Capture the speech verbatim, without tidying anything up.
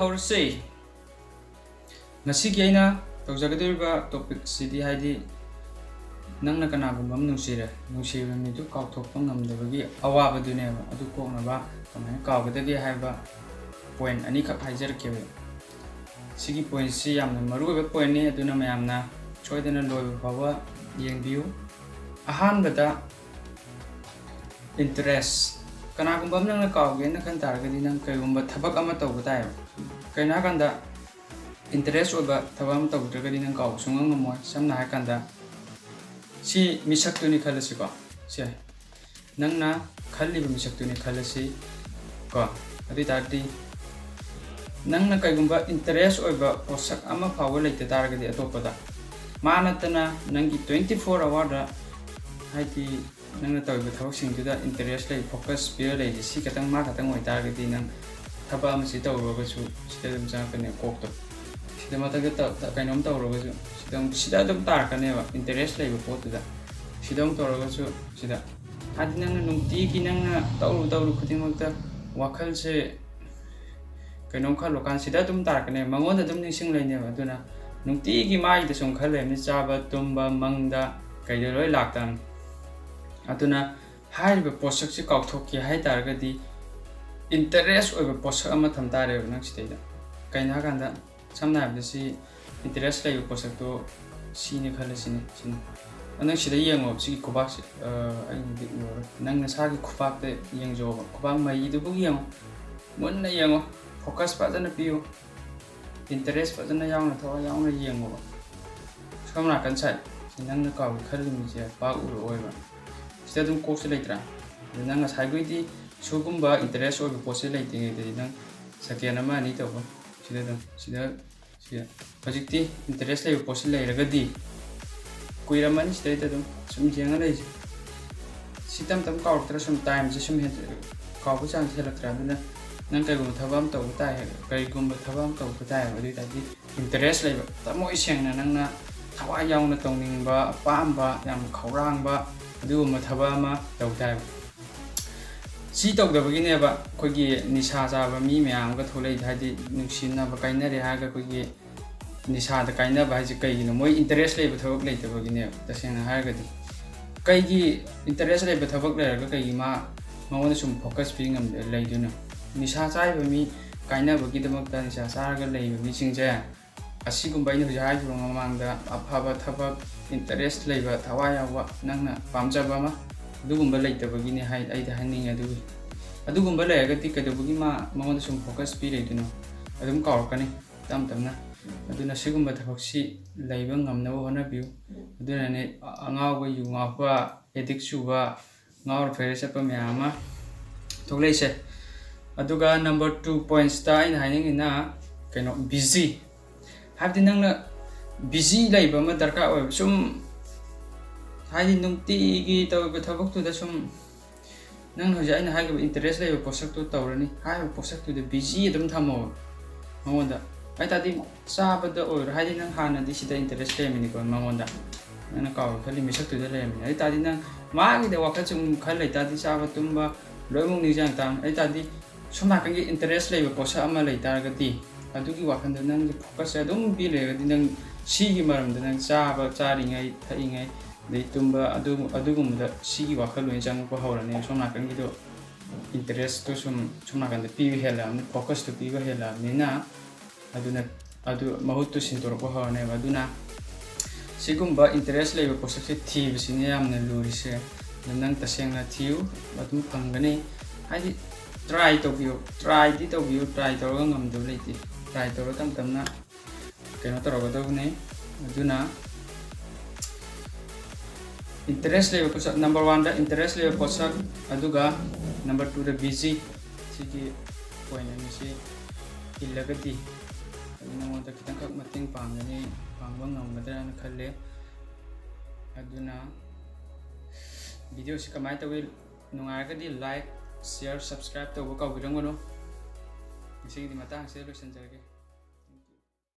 ꯇꯧꯔꯁꯤ꯫ ꯉꯁꯤꯒꯤ ꯑꯩꯅ ꯇꯧꯖꯒꯗꯧꯔꯤꯕ ꯇꯣꯄꯤꯛꯁꯤꯗꯤ, ꯍꯥꯏꯗꯤ, ꯅꯪꯅ ꯀꯅꯥꯒꯨꯝꯕ ꯑꯃ ꯅꯨꯡꯁꯤꯔꯦ, ꯅꯨꯡꯁꯤꯕ ꯃꯤꯗꯨ ꯀꯥꯎꯊꯣꯛꯄ ꯉꯝꯗꯕꯒꯤ ꯑꯋꯥꯕꯗꯨꯅꯦꯕ꯫ ꯑꯗꯨ ꯀꯣꯛꯅꯕ ꯀꯃꯥꯏꯅ ꯀꯥꯎꯒꯗꯒꯦ ꯍꯥꯏꯕ ꯄꯣꯏꯟ ꯑꯅꯤꯈꯛ ꯍꯥꯏꯖꯔꯛꯀꯦꯕ꯫ ꯁꯤꯒꯤ ꯄꯣꯏꯟꯁꯤ ꯌꯥꯝꯅ ꯃꯔꯨꯑꯣꯏꯕ ꯄꯣꯏꯟꯅꯤ, ꯑꯗꯨꯅ ꯃꯌꯥꯝꯅ ꯁꯣꯏꯗꯅ ꯂꯣꯏꯕ ꯐꯥꯎꯕ ꯌꯦꯡꯕꯤꯌꯨ꯫ ꯑꯍꯥꯟꯕꯗ, ꯏꯟꯇꯔꯦꯁ꯫ ꯀꯅꯥꯒꯨꯝꯕ ꯑꯃ ꯅꯪꯅ ꯀꯥꯎꯒꯦꯅ ꯈꯟ ꯇꯥꯔꯒꯗꯤ, ꯅꯪ ꯀꯩꯒꯨꯝꯕ ꯊꯕꯛ ꯑꯃ ꯇꯧꯕ ꯇꯥꯏꯌꯦꯕ꯫ ꯀꯩꯅꯣ ꯍꯥꯏꯀꯥꯟꯗ, ꯏꯟꯇꯔꯦꯁ ꯑꯣꯏꯕ ꯊꯕꯛ ꯑꯃ ꯇꯧꯗ꯭ꯔꯒꯗꯤ ꯅꯪ ꯀꯥꯎꯕ ꯁꯨꯡꯉꯝ ꯉꯝꯃꯣꯏ꯫ ꯁꯝꯅ ꯍꯥꯏꯔꯀꯥꯟꯗ, ꯁꯤ ꯃꯤꯁꯛꯇꯨꯅꯤ ꯈꯜꯂꯁꯤꯀꯣ꯫ ꯁꯦ, ꯅꯪꯅ ꯈꯜꯂꯤꯕ ꯃꯤꯁꯛꯇꯨꯅꯤ ꯈꯜꯂꯁꯤ ꯀꯣ꯫ ꯑꯗꯨ ꯑꯣꯏ ꯇꯥꯔꯗꯤ, ꯅꯪꯅ ꯀꯩꯒꯨꯝꯕ ꯏꯟꯇꯔꯦꯁ ꯑꯣꯏꯕ ꯄꯣꯠꯁꯛ ꯑꯃ ꯐꯥꯎꯕ ꯂꯩꯇ ꯇꯥꯔꯒꯗꯤ ꯑꯇꯣꯞꯄꯗ, ꯃꯥ ꯅꯠꯇꯅ ꯅꯪꯒꯤ twenty four hour-ꯗ, ꯍꯥꯏꯗꯤ, ꯅꯪꯅ ꯇꯧꯔꯤꯕ ꯊꯕꯛꯁꯤꯡꯗꯨꯗ ꯏꯟꯇꯔꯦꯁ ꯂꯩ, ꯐꯣꯀꯁ ꯄꯤꯔ ꯂꯩꯔꯤꯁꯦ ꯁꯤ ꯈꯛꯇꯪ, ꯃꯥ ꯈꯛꯇꯪ ꯑꯣꯏꯇꯥꯔꯒꯗꯤ, ꯅꯪ ꯊꯕꯛ ꯑꯃ ꯁꯤ ꯇꯧꯔꯨꯔꯒꯁꯨ ꯁꯤꯗ ꯑꯗꯨꯝ ꯆꯪꯉꯛꯀꯅꯦꯕ ꯀꯣꯛꯇꯣ꯫ ꯁꯤꯗ ꯃꯊꯛꯇ ꯇ-, ꯇ-, ꯀꯩꯅꯣꯝ ꯇꯧꯔꯒꯁꯨ ꯁꯤꯗ ꯑꯃꯨꯛ, ꯁꯤꯗ ꯑꯗꯨꯝ ꯇꯥꯔꯛꯀꯅꯦꯕ, ꯏꯟꯇꯔꯦꯁ ꯂꯩꯕ ꯄꯣꯠꯇꯨꯗ꯫ ꯁꯤꯗ ꯑꯃꯨꯛ ꯇꯧꯔꯒꯁꯨ ꯁꯤꯗ, ꯍꯥꯏꯗꯤ, ꯅꯪꯅ ꯅꯨꯡꯇꯤꯒꯤ ꯅꯪꯅ ꯇꯧꯔꯨ ꯇꯧꯔꯨ ꯈꯨꯗꯤꯡꯃꯛꯇ ꯋꯥꯈꯜꯁꯦ ꯀꯩꯅꯣꯝ ꯈꯜꯂꯨꯀꯥꯟꯗ ꯁꯤꯗ ꯑꯗꯨꯝ ꯇꯥꯔꯛꯀꯅꯦꯕ, ꯃꯉꯣꯟꯗ ꯑꯗꯨꯝ ꯅꯤꯡꯁꯤꯡ ꯂꯩꯅꯦꯕ꯫ ꯑꯗꯨꯅ ꯅꯨꯡꯇꯤꯒꯤ ꯃꯥꯒꯤꯗ ꯁꯨꯝ ꯈꯜ ꯂꯩꯔꯕꯅꯤꯅ, ꯆꯥꯕ ꯇꯨꯝꯕ ꯃꯪꯗ ꯀꯩꯗ ꯂꯣꯏ ꯂꯥꯛꯇꯕꯅꯤ꯫ ꯑꯗꯨꯅ ꯍꯥꯏꯔꯤꯕ ꯄꯣꯠꯁꯛꯁꯤ ꯀꯥꯎꯊꯣꯛꯀꯦ ꯍꯥꯏ ꯇꯥꯔꯒꯗꯤ, ꯏꯟꯇꯔꯦꯁ ꯑꯣꯏꯕ ꯄꯣꯠꯁꯛ ꯑꯃ ꯊꯝ ꯇꯥꯔꯦꯕ ꯅꯪ ꯁꯤꯗꯩꯗ꯫ ꯀꯩꯅꯣ ꯍꯥꯏꯀꯥꯟꯗ, ꯁꯝꯅ ꯍꯥꯏꯔꯕꯗ, ꯁꯤ ꯏꯟꯇꯔꯦꯁ ꯂꯩꯕ ꯄꯣꯠꯁꯛꯇꯣ ꯁꯤꯅꯤ ꯈꯜꯂꯁꯤꯅꯦ, ꯁꯤꯅꯤ꯫ ꯑꯗꯣ ꯅꯪ ꯁꯤꯗ ꯌꯦꯡꯉꯣ, ꯁꯤꯒꯤ ꯈꯨꯕꯥꯛꯁꯦ, ꯑ, ꯑꯩꯅꯗꯤ ꯎꯔꯔꯣꯏ꯫ ꯅꯪ ꯅꯁꯥꯒꯤ ꯈꯨꯕꯥꯛꯇ ꯌꯦꯡꯖꯧꯕ, ꯈꯨꯕꯥꯛ ꯃꯔꯤꯗꯨꯕꯨ ꯌꯦꯡꯉꯣ, ꯃꯨꯟꯅ ꯌꯦꯡꯉꯣ, ꯐꯣꯀꯁ ꯐꯖꯅ ꯄꯤꯌꯨ, ꯏꯟꯇꯔꯦꯁ ꯐꯖꯅ ꯌꯥꯎꯅ, ꯊꯋꯥꯏ ꯌꯥꯎꯅ ꯌꯦꯡꯉꯣꯕ꯫ ꯁꯣꯝ ꯅꯥꯀꯟ ꯁꯥꯏꯠ, ꯁꯤ ꯅꯪꯅ ꯀꯥꯎꯒꯦ ꯈꯜꯂꯤꯕꯁꯦ ꯄꯥꯛ ꯎꯔꯛꯑꯣꯏꯕ꯫ ꯁꯤꯗ ꯑꯗꯨꯝ ꯀꯣꯛꯁꯦ ꯂꯩꯇ꯭ꯔꯥ? ꯑꯗ ꯅꯪ ꯉꯁꯥꯏꯈꯣꯏꯗꯤ ꯁꯤꯒꯨꯝꯕ ꯏꯟꯇꯔꯦꯁ ꯑꯣꯏꯕ ꯄꯣꯠꯁꯦ ꯂꯩꯇ꯭ꯔꯤꯉꯩꯗꯗꯤ ꯅꯪ ꯁꯦꯀꯦꯟ ꯑꯃ ꯑꯅꯤ ꯇꯧꯕ, ꯁꯤꯗ ꯑꯗꯨꯝ, ꯁꯤꯗ, ꯁꯤꯗ꯫ ꯍꯧꯖꯤꯛꯇꯤ ꯏꯟꯇꯔꯦꯁ ꯂꯩꯕ ꯄꯣꯠꯁꯤ ꯂꯩꯔꯒꯗꯤ, ꯀꯨꯏꯔꯝꯃꯅꯤ ꯁꯤꯗꯩꯗ ꯑꯗꯨꯝ ꯁꯨꯝ ꯌꯦꯡꯉ ꯂꯩꯁꯦ꯫ ꯁꯤ ꯇꯞ ꯇꯞ ꯀꯥꯎꯔꯛꯇ꯭ꯔꯥ, ꯁꯨꯝ ꯇꯥꯏꯝꯁꯦ ꯁꯨꯝ ꯍꯦꯟ-, ꯀꯥꯎꯕ ꯆꯥꯡꯁꯦ ꯍꯦꯜꯂꯛꯇ꯭ꯔꯥ? ꯑꯗꯨꯅ ꯅꯪ ꯀꯩꯒꯨꯝꯕ ꯊꯕꯛ ꯑꯃ ꯇꯧꯕ ꯇꯥꯏ, ꯀꯔꯤꯒꯨꯝꯕ ꯊꯕꯛ ꯑꯃ ꯇꯧꯕ ꯇꯥꯏ, ꯑꯗꯨ ꯑꯣꯏ ꯇꯥꯔꯗꯤ ꯏꯟꯇꯔꯦꯁ ꯂꯩꯕ, ꯊꯃꯣꯏ ꯁꯦꯡꯅ ꯅꯪꯅ ꯊꯋꯥꯏ ꯌꯥꯎꯅ ꯇꯧꯅꯤꯡꯕ, ꯑꯄꯥꯝꯕ, ꯌꯥꯝ ꯈꯧꯔꯥꯡꯕ ꯑꯗꯨꯒꯨꯝꯕ ꯊꯕꯛ ꯑꯃ ꯇꯧ ꯇꯥꯏꯕ꯫ ꯁꯤ ꯇꯧꯗꯕꯒꯤꯅꯦꯕ ꯑꯩꯈꯣꯏꯒꯤ ꯅꯤꯁꯥ ꯆꯥꯕ ꯃꯤ ꯃꯌꯥꯝ ꯑꯃꯒ ꯊꯣꯛꯂꯛꯏꯗꯣ꯫ ꯍꯥꯏꯗꯤ ꯅꯨꯡꯁꯤꯅꯕ ꯀꯥꯏꯅꯔꯦ ꯍꯥꯏꯔꯒ ꯑꯩꯈꯣꯏꯒꯤ ꯅꯤꯁꯥꯗ ꯀꯥꯏꯅꯕ ꯍꯥꯏꯁꯦ ꯀꯩꯒꯤꯅꯣ? ꯃꯣꯏ interest ꯂꯩꯕ ꯊꯕꯛ ꯂꯩꯇꯕꯒꯤꯅꯦꯕ꯫ ꯇꯁꯦꯡꯅ ꯍꯥꯏꯔꯒꯗꯤ ꯀꯩꯒꯤ interest ꯂꯩꯕ ꯊꯕꯛ ꯂꯩꯔꯒ ꯀꯩꯒꯤ ꯃꯥ ꯃꯉꯣꯟꯗ ꯁꯨꯝ focus ꯄꯤ ꯉꯝꯗ ꯂꯩꯗꯣꯏꯅꯣ? ꯅꯤꯁꯥ ꯆꯥꯔꯤꯕ ꯃꯤ ꯀꯥꯏꯅꯕꯒꯤꯗꯃꯛꯇ ꯅꯤꯁꯥ ꯆꯥꯔꯒ ꯂꯩꯕ ꯃꯤꯁꯤꯡꯁꯦ, ꯑꯁꯤꯒꯨꯝꯕ ꯑꯩꯅ ꯍꯧꯖꯤꯛ ꯍꯥꯏꯈꯤꯕ ꯃꯃꯥꯡꯗ ꯑꯐꯕ ꯊꯕꯛ, interest ꯂꯩꯕ, ꯊꯋꯥꯏ ꯌꯥꯎꯕ, ꯅꯪꯅ ꯄꯥꯝꯖꯕ ꯑꯃ, ꯑꯗꯨꯒꯨꯝꯕ ꯂꯩꯇꯕꯒꯤꯅꯦ ꯍꯥꯏ, ꯑꯩꯗꯤ ꯍꯥꯏꯅꯤꯡꯉꯦ꯫ ꯑꯗꯨꯒꯤ, ꯑꯗꯨꯒꯨꯝꯕ ꯂꯩꯔꯒꯗꯤ ꯀꯩꯗꯧꯕꯒꯤ ꯃꯥ, ꯃꯉꯣꯟꯗ ꯁꯨꯝ focus ꯄꯤꯔꯣꯏꯗꯣꯏꯅꯣ? ꯑꯗꯨꯝ ꯀꯥꯎꯔꯛꯀꯅꯤ ꯇꯞ ꯇꯞꯅ꯫ ꯑꯗꯨꯅ ꯁꯤꯒꯨꯝꯕ ꯊꯕꯛꯁꯤ ꯂꯩꯕ ꯉꯝꯅꯕ ꯍꯣꯠꯅꯕꯤꯌꯨ꯫ ꯑꯗꯨꯅꯅꯦ ꯑ-, ꯑꯉꯥꯎꯕ, ꯌꯨ ꯉꯥꯎꯕ, addict ꯆꯨꯕ, ꯉꯥꯎꯔ ꯐꯩꯔ ꯆꯠꯄ ꯃꯌꯥꯝ ꯑꯃ ꯊꯣꯛꯂꯛꯏꯁꯦ꯫ ꯑꯗꯨꯒ number two pointsꯇ ꯑꯩꯅ ꯍꯥꯏꯅꯤꯡꯉꯤꯅ ꯀꯩꯅꯣ, busy꯫ ꯍꯥꯏꯕꯗꯤ ꯅꯪꯅ busy ꯂꯩꯕ ꯑꯃ ꯗꯔꯀꯥꯔ ꯑꯣꯏꯕ꯫ ꯁꯨꯝ ꯍꯥꯏꯗꯤ ꯅꯨꯡꯇꯤꯒꯤ ꯇꯧꯔꯤꯕ ꯊꯕꯛꯇꯨꯗ ꯁꯨꯝ ꯅꯪꯅ ꯍꯧꯖꯤꯛ ꯑꯩꯅ ꯍꯥꯏꯈꯤꯕ interest ꯂꯩꯕ ꯄꯣꯠꯁꯛꯇꯨ ꯇꯧꯔꯅꯤ꯫ ꯍꯥꯏꯔꯤꯕ ꯄꯣꯠꯁꯛꯇꯨꯗ busy ꯑꯗꯨꯝ ꯊꯝꯃꯣꯕ ꯃꯉꯣꯟꯗ꯫ ꯑꯗꯨ ꯇꯥꯔꯗꯤ ꯆꯥꯕꯗ ꯑꯣꯏꯔꯣ, ꯍꯥꯏꯗꯤ ꯅꯪ ꯍꯥꯟꯅꯗꯤ ꯁꯤꯗ interest ꯂꯩꯔꯝꯃꯤꯅꯤꯀꯣ ꯃꯉꯣꯟꯗ, ꯅꯪꯅ ꯀꯥꯎꯔ ꯈꯜꯂꯤ ꯃꯤꯁꯛꯇꯨꯗ ꯂꯩꯔꯝꯃꯤꯅꯤ꯫ ꯑꯗꯨ ꯇꯥꯔꯗꯤ ꯅꯪ ꯃꯥꯒꯤꯗ ꯋꯥꯈꯜ ꯁꯨꯝ ꯈꯜ ꯂꯩꯇꯥꯔꯗꯤ ꯆꯥꯕ ꯇꯨꯝꯕ ꯂꯣꯏꯅꯃꯛ ꯅꯤꯡꯁꯤꯡ ꯇꯥꯕꯅꯤ꯫ ꯑꯗꯨ ꯇꯥꯔꯗꯤ ꯁꯣꯝ ꯅꯥꯀꯟꯒꯤ interest ꯂꯩꯕ ꯄꯣꯠꯁꯛ ꯑꯃ ꯂꯩ ꯇꯥꯔꯒꯗꯤ ꯑꯗꯨꯒꯤ ꯋꯥꯈꯜꯗ ꯅꯪꯒꯤ focusꯁꯦ ꯑꯗꯨꯝ ꯄꯤ ꯂꯩꯔꯒꯗꯤ ꯅꯪ ꯁꯤꯒꯤ ꯃꯔꯝꯗ ꯅꯪ ꯆꯥꯕ, ꯆꯥꯔꯤꯉꯩ, ꯊꯛꯏꯉꯩ, ꯑꯗꯩ ꯇꯨꯝꯕ, ꯑꯗꯨ, ꯑꯗꯨꯒꯨꯝꯕꯗ ꯁꯤꯒꯤ ꯋꯥꯈꯜ ꯂꯣꯏꯅ ꯆꯪꯉꯛꯄ ꯍꯧꯔꯅꯤ꯫ ꯁꯣꯝ ꯅꯥꯀꯟꯒꯤꯗꯣ interestꯇꯣ ꯁꯨꯝ ꯁꯣꯝ ꯅꯥꯀꯟꯗ ꯄꯤꯕ ꯍꯦꯜꯂꯛꯑꯕꯅꯤ, focusꯇꯣ ꯄꯤꯕ ꯍꯦꯜꯂꯛꯑꯕꯅꯤꯅ ꯑꯗꯨꯅ ꯑꯗꯨ ꯃꯍꯨꯠꯇꯨ ꯁꯤꯟꯗꯣꯔꯛꯄ ꯍꯧꯔꯅꯦꯕ꯫ ꯑꯗꯨꯅ ꯁꯤꯒꯨꯝꯕ interest ꯂꯩꯕ ꯄꯣꯠꯁꯛꯁꯦ ꯊꯤꯕꯁꯤꯅꯦ ꯌꯥꯝꯅ ꯂꯨꯔꯤꯁꯦ꯫ ꯑꯗꯨ ꯅꯪ ꯇꯁꯦꯡꯅ ꯊꯤꯌꯨ, ꯑꯗꯨꯝ ꯐꯪꯒꯅꯤ꯫ ꯍꯥꯏꯗꯤ try ꯇꯧꯕꯤꯌꯨ, tryꯗꯤ ꯇꯧꯕꯤꯌꯨ, try ꯇꯧꯔꯒ ꯉꯝꯗꯕ ꯂꯩꯇꯦ꯫ Try ꯇꯧꯔ ꯇꯞ ꯇꯞꯅ ꯀꯩꯅꯣ ꯇꯧꯔꯒꯗꯧꯕꯅꯤ꯫ ꯑꯗꯨꯅ interest ꯂꯩꯕ ꯄꯣꯠꯁꯛ, number oneꯗ interest ꯂꯩꯕ ꯄꯣꯠꯁꯛ, ꯑꯗꯨꯒ number twoꯗ busy, ꯁꯤꯒꯤ point ꯑꯅꯤꯁꯤ ꯏꯜꯂꯒꯗꯤ ꯑꯩ ꯅꯉꯣꯟꯗ ꯈꯤꯇꯪꯈꯛ ꯃꯇꯦꯡ ꯄꯥꯡꯒꯅꯤ, ꯄꯥꯡꯕ ꯉꯝꯒꯗ꯭ꯔꯥꯅ ꯈꯜꯂꯦ꯫ ꯑꯗꯨꯅ videoꯁꯤ ꯀꯃꯥꯏꯅ ꯇꯧꯏ, ꯅꯨꯡꯉꯥꯏꯔꯒꯗꯤ like, share, subscribe ꯇꯧꯕ ꯀꯥꯎꯕꯤꯔꯝꯒꯅꯨ꯫ ꯉꯁꯤꯒꯤꯗꯤ ꯃꯇꯥꯡꯁꯤꯗ ꯂꯣꯏꯁꯤꯟꯖꯔꯒꯦ꯫